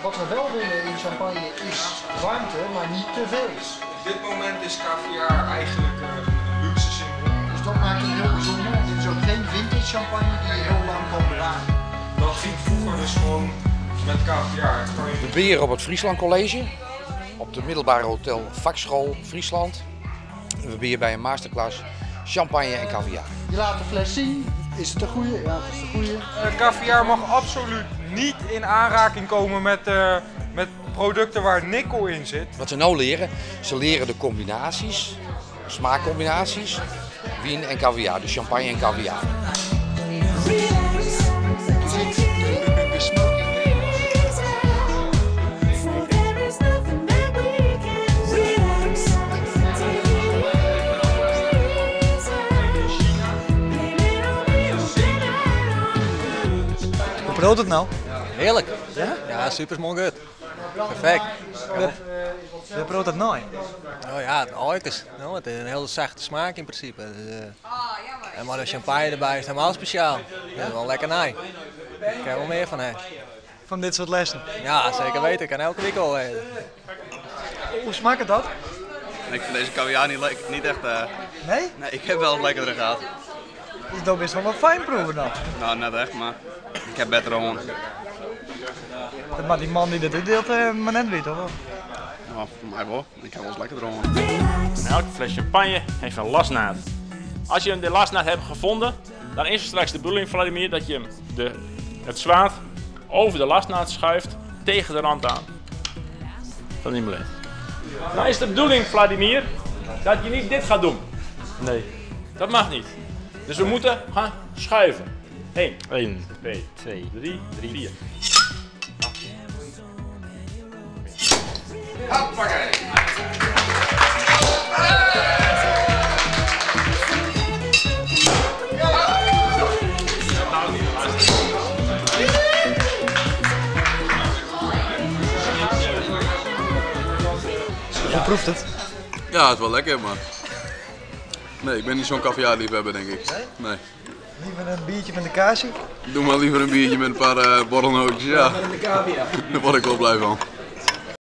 Wat we wel willen in champagne is warmte, maar niet te veel. Op dit moment is kaviaar eigenlijk een luxe symbool. Dus dat maakt het heel bijzonder. Dit is ook geen vintage champagne die je heel lang kan bewaren. Dat ging vroeger dus gewoon met kaviaar. We beren op het Friesland College, op de middelbare hotel Vakschool Friesland. We bieren bij een masterclass champagne en kaviaar. Je laat de fles zien. Is het de goede? Ja, het is de goede. Kaviaar mag absoluut niet in aanraking komen met producten waar nikkel in zit. Wat ze nou leren, ze leren de combinaties, smaakcombinaties, wien en kaviaar, dus champagne en kaviaar. Hoe brood het nou? Heerlijk. Ja? Ja, super smaakt goed. Perfect. Waar brood het nou? Oh ja, het oikers. Nou, het is een hele zachte smaak in principe. Dus en maar de champagne erbij is helemaal speciaal. Dat is wel lekker naai. Daar kan je wel meer van hebben. Van dit soort lessen? Ja, zeker weten. Ik kan elke week al eten. Hoe smaakt het dat? Ik vind deze kaviaar niet echt Nee? Nee, ik heb wel lekkerder gehad. Is dat best wel wat fijn proeven dan? Nou, net echt, maar ik heb betere honger. Maar die man die dit uitdeelt, maar net weet, hoor. Nou, voor mij wel. Ik heb wel eens lekkerder honger. En elke fles champagne heeft een lasnaad. Als je de lasnaad hebt gevonden, dan is het straks de bedoeling, Vladimir, dat je het zwaard over de lasnaad schuift tegen de rand aan van die mulet. Nou is de bedoeling, Vladimir, dat je niet dit gaat doen. Nee. Dat mag niet. Dus we moeten gaan schuiven. 1, 1, 2, 2, 3, 3, 4. Hoppakee! Hoe proeft het? Ja, het is wel lekker, maar... Nee, ik ben niet zo'n kaviaarliefhebber, denk ik. Nee? Nee. Liever een biertje met een kaasje? Doe maar liever een biertje met een paar borrelnootjes, ja. Met een kaviaar. Daar word ik wel blij van.